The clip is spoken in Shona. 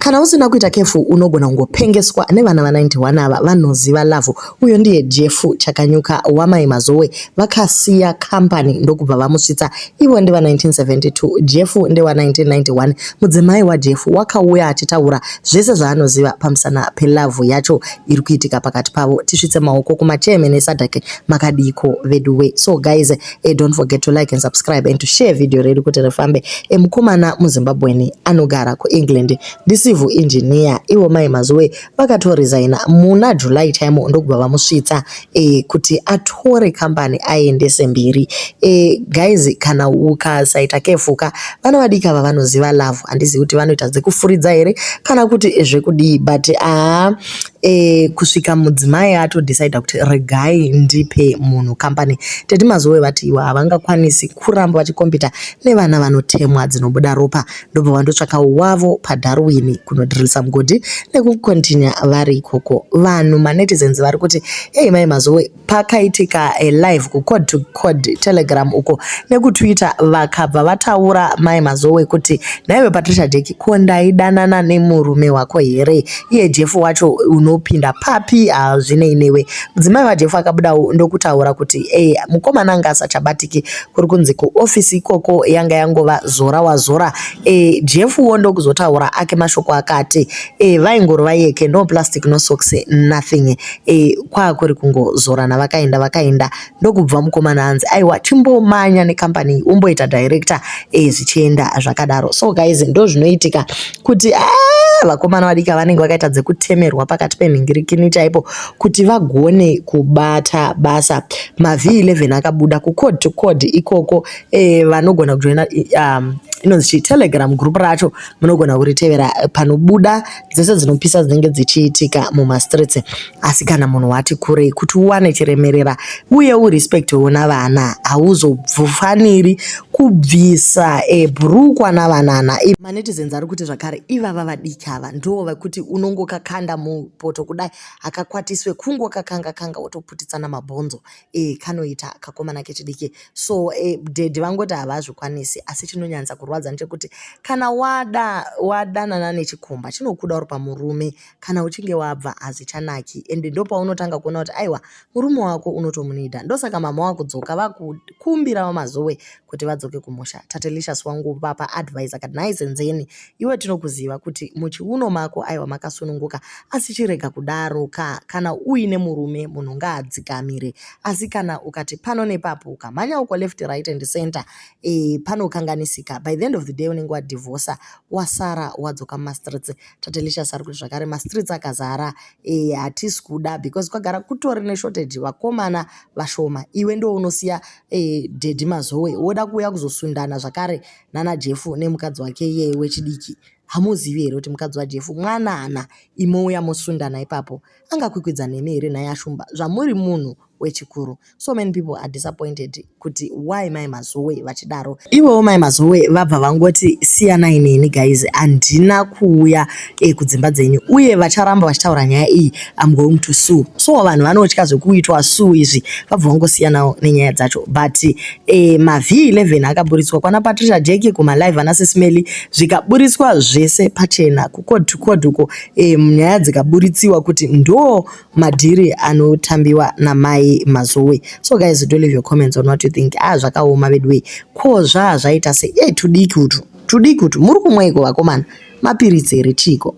Kana usina kuita careful, unogona kungopengeswa nevana va91 ava vanoziva love. Uyo ndiye Jeff Chakanyuka wamai Mazowe. Vakasiya kambani ndokubva vamusvitsa. Ivo ndeva1972, Jeff ndewa1991. Mudzimai waJeff wakauya achitaura zvese zvaanoziva pamusana pelove yacho iri kuitika pakati pavo. Tisvitse maoko kumachairman eSADC, makadiko veduwe? So guys, don't forget to like and subscribe and to share video redu kuti rifambe. Mukomana muZimbabweni anogara kuEngland, ndicivil engineer. Ivo mai Mazowe vakatoresigna muna July chaimo, ndokubva vamusvitsa kuti atore kambani aendese mbiri. Guys, kana ukasaita careful ka, vana vadiki ava vanoziva love. Handizivi kuti vanoita dzekufuridza here kana kuti zvekudii, but haa, kusvika mudzimai atodecida kuti regai ndipe munhu kambani. Tete Mazowe vati iwa havangakwanisi kuramba vachicompeta nevana vanotemwa dzinobuda ropa, ndobva vandotsvaka wavo paDarwin kunodhirisa mugodhi nekucontinue vari ikoko. Vanhu, manetizens, vari kuti, "Ei, mai Mazowe." Pakaitika live kuCode to Code Telegram uko nekuTwitter, vakabva vataura mai Mazowe kuti, "Nhaiwe Patricia Jack, ko ndaidanana nemurume wako here? Iye Jeff wacho unopinda papi? Hazvinei newe." Mudzimai waJeff akabudawo ndokutaura kuti mukomana anga asachabatiki, kuri kunzi kuofisi ikoko yanga yangova zora wazora. Jeffwo ndokuzotaura ake mashoko akati vaingorova yeke, no plastic, no socks, nothing. Kwakuri kungozorana, vakaenda vakaenda. Ndokubva mukomana anzi, "Aiwa, chimbomanya nekambani, umboita director." Zvichienda zvakadaro. So guys, ndo zvinoitika kuti vakomana vadiki vanenge vakaita dzekutemerwa pakati penhingirikini chaipo kuti vagone kubata basa. MaV11 akabuda kuCode to Code ikoko. Vanogona kujoina inonzi chii, Telegram group racho, munogona kuritevera panobuda dzese dzinopisa dzinenge dzichiitika mumastreets. Asi kana munhu wati kurei, kuti uwane chiremerera uye urespectwewo navana, hauzofaniri kubvisa bhurukwa navanana. Manetizens ari kuti zvakare ivava vadiki ava ndo vekuti unongokakanda mupoto kudai, hakakwatiswe, kungokakanga kanga wotoputitsana mabhonzo. Kanoita kakomana kechidiki. So daddy vangoti havazvikwanisi, asi chinonyanyisa kurwadza ndechekuti kana wada wadanana nechikomba chinokuda uri pamurume, kana uchinge wabva hazvichanaki, ende ndopaunotanga kuona kuti aiwa, murume wako unotomunida. Ndosaka mama wakudzoka vakukumbira vaMazowe kuti vadzoke kumusha. Tatelicious wangu vapa advice akati, "Nhai Senzeni, iwe tinokuziva kuti muchiuno mako aiwa makasununguka, asi chirega kudaro ka. Kana uine murume, munhu ngaadzikamire. Asi kana ukati pano nepapo, ukamhanya uko left, right and center, panokanganisika. By the end of the day unenge wadhivhosa, wasara wadzoka mumastreets." Tatelicious ari kuti zvakare mastreets akazara, hatisi kuda because kwagara kutori neshortage, vakomana vashoma. Iwe ndo unosiya daddy Mazowe, woda kuuya kuzosundana zvakare nana Jeff nemukadzi wake iyeye wechidiki. Hamuzivi here kuti mukadzi waJeff mwanana? Imouya mosundana ipapo, angakwikwidza nemi here nhai ashumba, zvamuri munhu wechikuru?" So many people are disappointed kuti why mai Mazowe vachidaro. Ivowo mai Mazowe vabva vangoti, "Siyanai neni guys, handina kuuya kudzimba dzenyu." Uye vacharamba vachitaura nyaya iyi, "I'm going to sue." So vanhu vanotya zvekuitwa sue izvi, vabva vangosiyanawo nenyaya dzacho. But maV11 akaburitswa kwana Patricia Jack kumalive ana Sismeli, zvikaburitswa zvese pachena kuCode to Code uko, nyaya dzikaburitsiwa kuti ndo madhiri anotambiwa namai Mazowe. So guys, do leave your comments on what you think. Ah, zvakaoma veduwe. Ko zvaa zvaita sei? Tudiki utu, tudiki utu, muri kumweiko vakomana? Mapiritsi here, chiko?